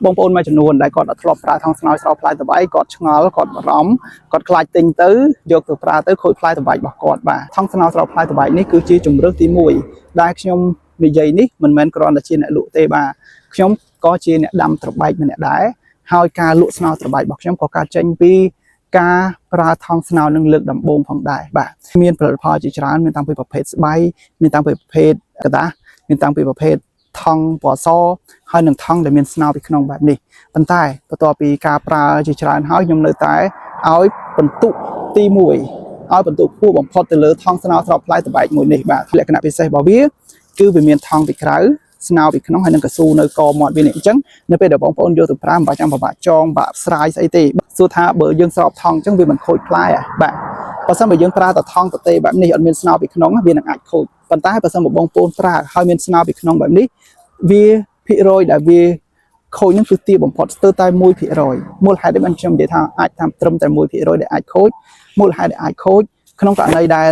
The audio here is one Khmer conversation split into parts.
បងប្អូនមួយចំនួនដែលគាត់អត់ធ្លាប់ប្រើថង់ស្នោស្រោបផ្លែតបែកគាត់ឆ្ងល់គាត់បារម្ភគាត់ខ្លាចទិញទៅយកទៅប្រើទៅខូចផ្លែតបែករបស់គាត់បាទថង់ស្នោស្រោបផ្លែតបែកនេះគឺជាជំរើសទី1ដែលខ្ញុំនិយាយនេះមិនមែនគ្រាន់តែជាអ្នកលក់ទេបាទខ្ញុំក៏ជាអ្នកដាំត្របែកម្នាក់ដែរហើយការលក់ស្នោត្របែករបស់ខ្ញុំក៏កើតចេញពីការប្រើថង់ស្នោនឹងលើកដំបូងផងដែរបាទមានផលិតផលជាច្រើនមានតាំងពីប្រភេទស្បៃមានតាំងពីប្រភេទក្រដាសមានតាំងពីប្រភេទថង់ពណ៌សហើយនឹងថង់ដែលមានស្នោពីក្នុងបែបនេះប៉ុន្តែបន្ទាប់ពីការប្រើជាច្រើនហើយខ្ញុំនៅតែឲ្យបន្ទុកទី1ឲ្យបន្ទុកខ្ពស់បំផុតទៅលើថង់ស្នោស្រោបផ្លែតបែកមួយនេះបាទលក្ខណៈពិសេសរបស់វាគឺវាមានថង់ពីក្រៅស្នោពីក្នុងហើយនឹងកស៊ូនៅកមាត់វានេះអញ្ចឹងនៅពេលដែលបងប្អូនយកទៅប្រើមិនបាច់ចាំពិបាកចងបាក់ស្រាយស្អីទេសួរថាបើយើងស្រោបថង់អញ្ចឹងវាមិនខូចផ្លែហ៎បាទបើសិនបើយើងប្រើតែថង់ទទេបែបនេះអត់មានស្នោពីក្នុងវានឹងអាចខូចប៉ុន្តែបើសិនបើបងប្អូនប្រើហើយមានស្នោពីក្នុងបែបនេះវាភាគរយដែលវាខូចនឹងគឺទាបបំផុតស្ទើរតែ1%មូលហេតុដែលបានខ្ញុំនិយាយថាអាចតាមត្រឹមតែ1%ដែលអាចខូចមូលហេតុដែលអាចខូចក្នុងករណីដែល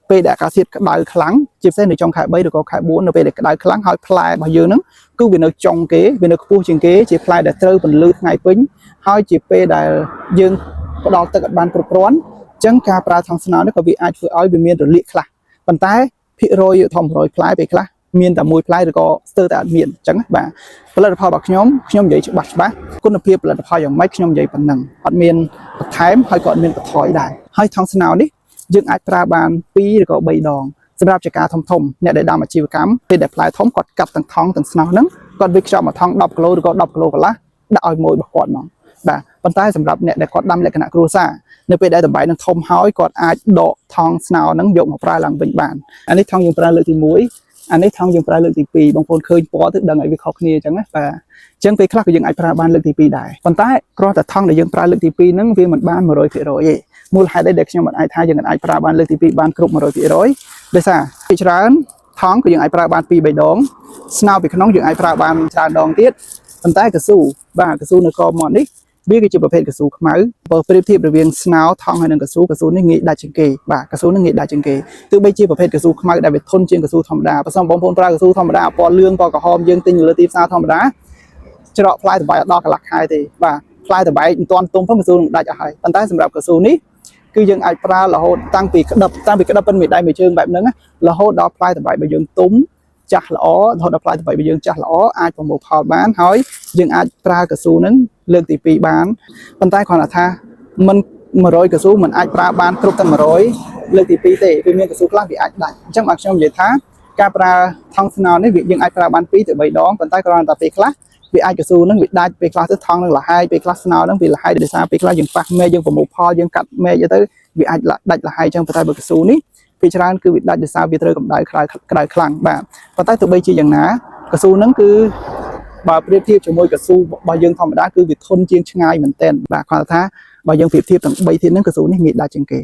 ពេលដែលអាកាសធាតុក្តៅខ្លាំងជាពិសេសនៅចុងខែ3ឬក៏ខែ4នៅពេលដែលក្តៅខ្លាំងហើយផ្លែរបស់យើងហ្នឹងគឺវានៅចុងគេវានៅខ្ពស់ជាងគេជាផ្លែដែលត្រូវពន្លឺថ្ងៃពេញហើយជាពេលដែលយើងផ្ដល់ទឹកឲ្យបានគ្រប់គ្រាន់អញ្ចឹងការប្រើថង់ស្នោនេះក៏វាអាចធ្វើឲ្យវាមានរលាកខ្លះប៉ុន្តែភាគរយធំ100ផ្លែពេលខ្លះមានតែមួយផ្លែឬក៏ស្ទើរតែអត់មានអញ្ចឹងណាបាទផលិតផលរបស់ខ្ញុំខ្ញុំនិយាយច្បាស់ច្បាស់គុណភាពផលិតផលយ៉ាងម៉េចខ្ញុំនិយាយប៉ុណ្ណឹងអត់មានបន្ថែមហើយក៏អត់មានបន្ថយដែរហើយថង់ស្នោនេះយើងអាចប្រើបាន2ឬក៏3ដងសម្រាប់ចការធំធំអ្នកដែលដាំអាជីវកម្មពេលដែលផ្លែធំគាត់កាត់ទាំងថង់ទាំងស្នោហ្នឹងគាត់វាខ្ចប់មួយថង់10គីឡូឬក៏10គីឡូកន្លះដាក់ឲ្យមួយរបស់គាត់ហ្មងបាទប៉ុន្តែសម្រាប់អ្នកដែលគាត់ដាំលក្ខណៈគ្រួសារនៅពេលដែលតបែកនឹងធំហើយគាត់អាចដកថង់ស្នោហ្នឹងយកមកប្រើឡើងវិញបានអានេះថង់យើងប្រើលើកទី1អានេះថង់យើងប្រើលើកទី2បងប្អូនឃើញពណ៌ទៅដឹងឲ្យវាខុសគ្នាអញ្ចឹងណាបាទអញ្ចឹងពេលខ្លះក៏យើងអាចប្រើបានលើកទី2ដែរប៉ុន្តែគ្រាន់តែថង់ដែលយើងប្រើលើកទី2ហ្នឹងវាមិនបាន100%ទេមូលហេតុអីដែលខ្ញុំមិនអាចថាយើងមិនអាចប្រើបានលើកទី2បានគ្រប់100%ដោយសារភាគច្រើនថង់ក៏យើងអាចប្រើបាន2 3ដងស្នោពីក្នុងយើងអាចប្រើបានច្រើនដងទៀតប៉ុន្តែកស៊ូបាទកស៊ូនៅកមាត់នេះវាគឺជាប្រភេទកស៊ូខ្មៅបើប្រៀបធៀបរវាងស្នោថង់ហើយនិងកស៊ូកស៊ូនេះងាយដាច់ជាងគេបាទកស៊ូនេះងាយដាច់ជាងគេទោះបីជាប្រភេទកស៊ូខ្មៅដែលវាធន់ជាងកស៊ូធម្មតាបើសិនបងប្អូនប្រើកស៊ូធម្មតាពណ៌លឿងពណ៌ក្រហមយើងទិញនៅលើទីផ្សារធម្មតាច្រកផ្លែតបែកអត់ដល់កន្លះខែទេបាទផ្លែតបែកមិនទាន់ទុំផងកស៊ូនឹងដាច់អស់ហើយប៉ុន្តែសម្រាប់កស៊ូនេះគឺយើងអាចប្រើរហូតតាំងពីក្តឹបតាំងពីក្តឹបប៉ុនមួយដៃមួយជើងបែបហ្នឹងណារហូតដល់ផ្លែតបែកបើយើងទុំចាស់ល្អរហូតដល់ផ្លែតបែកបើយើងចាស់ល្អអាចប្រមូលផលបានហើយយើងអាចប្រើកស៊ូហ្នឹងលើកទី2បានប៉ុន្តែគ្រាន់តែថាមិន100កស៊ូមិនអាចប្រើបានគ្រប់ទាំង100លើកទី2ទេវាមានកស៊ូខ្លះវាអាចដាច់អញ្ចឹងបាទខ្ញុំនិយាយថាការប្រើថង់ស្នោនេះវាយើងអាចប្រើបាន2ទៅ3ដងប៉ុន្តែគ្រាន់តែពេលខ្លះវាអាចកស៊ូហ្នឹងវាដាច់ពេលខ្លះទៅថង់នឹងលហែកពេលខ្លះស្នោហ្នឹងវាលហែកដោយសារពេលខ្លះយើងប៉ះមែកយើងប្រមូលផលយើងកាត់មែកទៅវាអាចដាច់លហែកអញ្ចឹងប៉ុន្តែបើកស៊ូនេះពេលច្រើនគឺវាដាច់ដោយសារវាត្រូវកម្ដៅក្ដៅក្ដៅខ្លាំងបាទប៉ុន្តែទោះបីជាយ៉ាងណាកស៊ូហ្នឹងគឺបើប្រៀបធៀបជាមួយកស៊ូរបស់យើងធម្មតាគឺវាធន់ជាងឆ្ងាយមែនទែនបាទគាត់ថាបើយើងប្រៀបធៀបទាំង3ធាតុហ្នឹងកស៊ូនេះងាយដាច់ជាងគេ